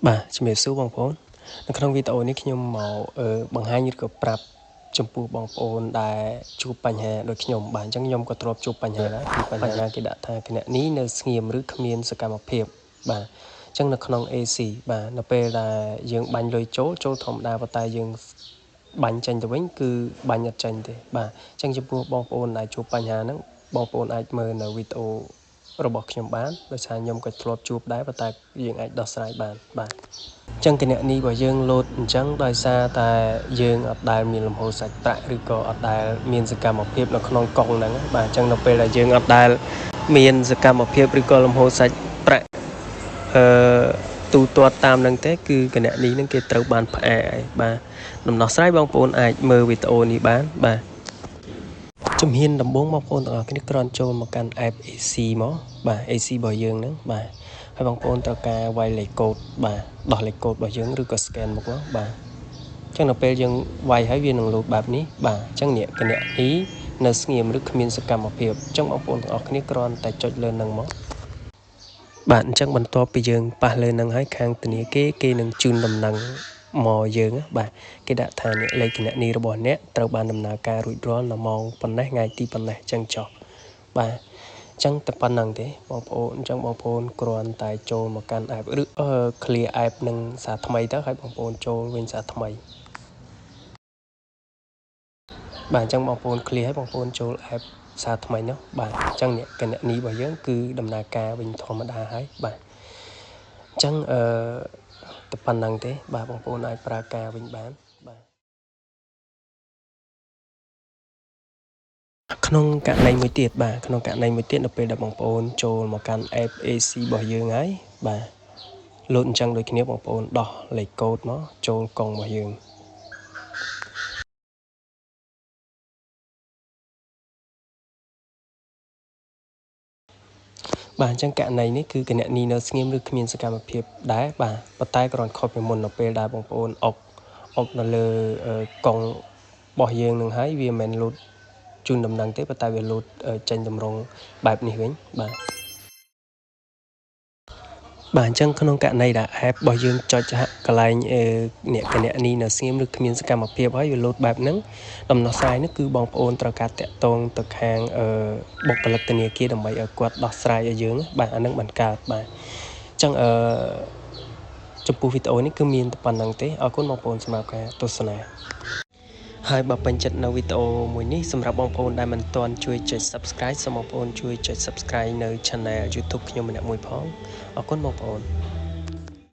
បាទជំរាបសួរបងប្អូននៅក្នុងវីដេអូនេះខ្ញុំមកបង្ហាញឬក៏ប្រាប់ចំពោះបងប្អូនដែលជួបបញ្ហាដូចខ្ញុំបាទអញ្ចឹងខ្ញុំក៏ធ្លាប់ជួបបញ្ហាដែរគឺបញ្ហាគេដាក់ថាគណនីនៅស្ងៀមឬគ្មានសកម្មភាពបាទអញ្ចឹងនៅក្នុង AC បាទនៅពេលដែលយើងបាញ់លុយចូលចូលធម្មតាប៉ុន្តែយើងបាញ់ចេញទៅវិញគឺបាញ់អត់ចេញទេបាទអញ្ចឹងចំពោះបងប្អូនដែលជួបបញ្ហាហ្នឹងបងប្អូនអាចមើលនៅវីដេអូរបស់ខ្ញុំបានដោយសារខ្ញុំក៏ធ្លាប់ជួបដែរប៉ុន្តែយើងអាចដោះស្រាយបានបាទអញ្ចឹងគណនីរបស់យើងលោតអញ្ចឹងដោយសារតែយើងអត់ដែលមានលំហូរសាច់ប្រាក់ឬក៏អត់ដែលមានសកម្មភាពនៅក្នុងកុងហ្នឹងបាទអញ្ចឹងនៅពេលដែលយើងអត់ដែលមានសកម្មភាពឬក៏លំហូរសាច់ប្រាក់អឺទូទាត់តាមនឹងទេគឺគណនីហ្នឹងគេត្រូវបានផ្អាកហើយបាទដំណោះស្រាយបងប្អូនអាចមើលវីដេអូនេះបានបាទជំហានដំបូងបងប្អូនទាំងអស់គ្នាគ្រាន់ចូលមកកាន់ app AC មកបាទ AC របស់យើងហ្នឹងបាទហើយបងប្អូនត្រូវការវាយលេខកូដបាទដោះលេខកូដរបស់យើងឬក៏ scan មកបាទអញ្ចឹងនៅពេលយើងវាយហើយវានឹងលោតបែបនេះបាទអញ្ចឹងនេះគណនីនៅស្ងៀមឬគ្មានសកម្មភាពអញ្ចឹងបងប្អូនទាំងអស់គ្នាគ្រាន់តែចុចលើនឹងមកបាទអញ្ចឹងបន្ទាប់ពីយើងប៉ះលើនឹងហើយខាងធនាគារគេនឹងជូនដំណឹងមកយើងបាទគេដាក់ថានេះលេខគណនីរបស់អ្នកត្រូវបានដំណើរការរួចរាល់នៅម៉ោងប៉ុណ្ណេះថ្ងៃទីប៉ុណ្ណេះអញ្ចឹងចុះបាទអញ្ចឹងតែប៉ុណ្្នឹងទេបងប្អូនអញ្ចឹងបងប្អូនគ្រាន់តែចូលមកកាន់ app ឬ clear app នឹងសារថ្មីទៅហើយបងប្អូនចូលវិញសារថ្មីបាទអញ្ចឹងបងប្អូន clear ហើយបងប្អូនចូល app សារថ្មីនោះបាទអញ្ចឹងនេះគណនីរបស់យើងគឺដំណើរការវិញធម្មតាហើយបាទអញ្ចឹងតែប៉ុណ្្នឹងទេបាទបងប្អូនអាចប្រើការវិញបានបាទក្នុងករណីមួយទៀតបាទក្នុងករណីមួយទៀតនៅពេលដែលបងប្អូនចូលមកកាន់ app AC របស់យើងហើយបាទលោតអញ្ចឹងដូចគ្នាបងប្អូនដោះលេខកូដមកចូលកុងរបស់យើងបាទអញ្ចឹងករណីនេះគឺគណនីនៅស្ងៀមឬគ្មានសកម្មភាពដែរបាទប៉ុន្តែគ្រាន់ខុសពីមុននៅពេលដែលបងប្អូនអុកនៅលើកុងរបស់យើងនឹងហើយវាមិនមែនលោតជូនដំណឹងទេប៉ុន្តែវាលោតចេញតម្រងបែបនេះវិញបាទបាទអញ្ចឹងក្នុងករណីដែល app របស់យើងចុចកន្លែងអ្នកគណនីនៅស្ងៀមឬគ្មានសកម្មភាពហើយវាលោតបែបហ្នឹងដំណោះស្រាយនេះគឺបងប្អូនត្រូវការតាក់ទងទៅខាងបុគ្គលិកធនាគារដើម្បីឲ្យគាត់ដោះស្រាយឲ្យយើងបាទអាហ្នឹងបានកើតបាទអញ្ចឹងចំពោះវីដេអូនេះគឺមានតែប៉ុណ្្នឹងទេអរគុណបងប្អូនសម្រាប់ការទស្សនាហើយបើពេញចិត្តនៅវីដេអូមួយនេះសម្រាប់បងប្អូនដែលមិនទាន់ជួយចុច Subscribe សូមបងប្អូនជួយចុច Subscribe នៅ Channel YouTube ខ្ញុំម្នាក់មួយផងអរគុណបងប្អូន។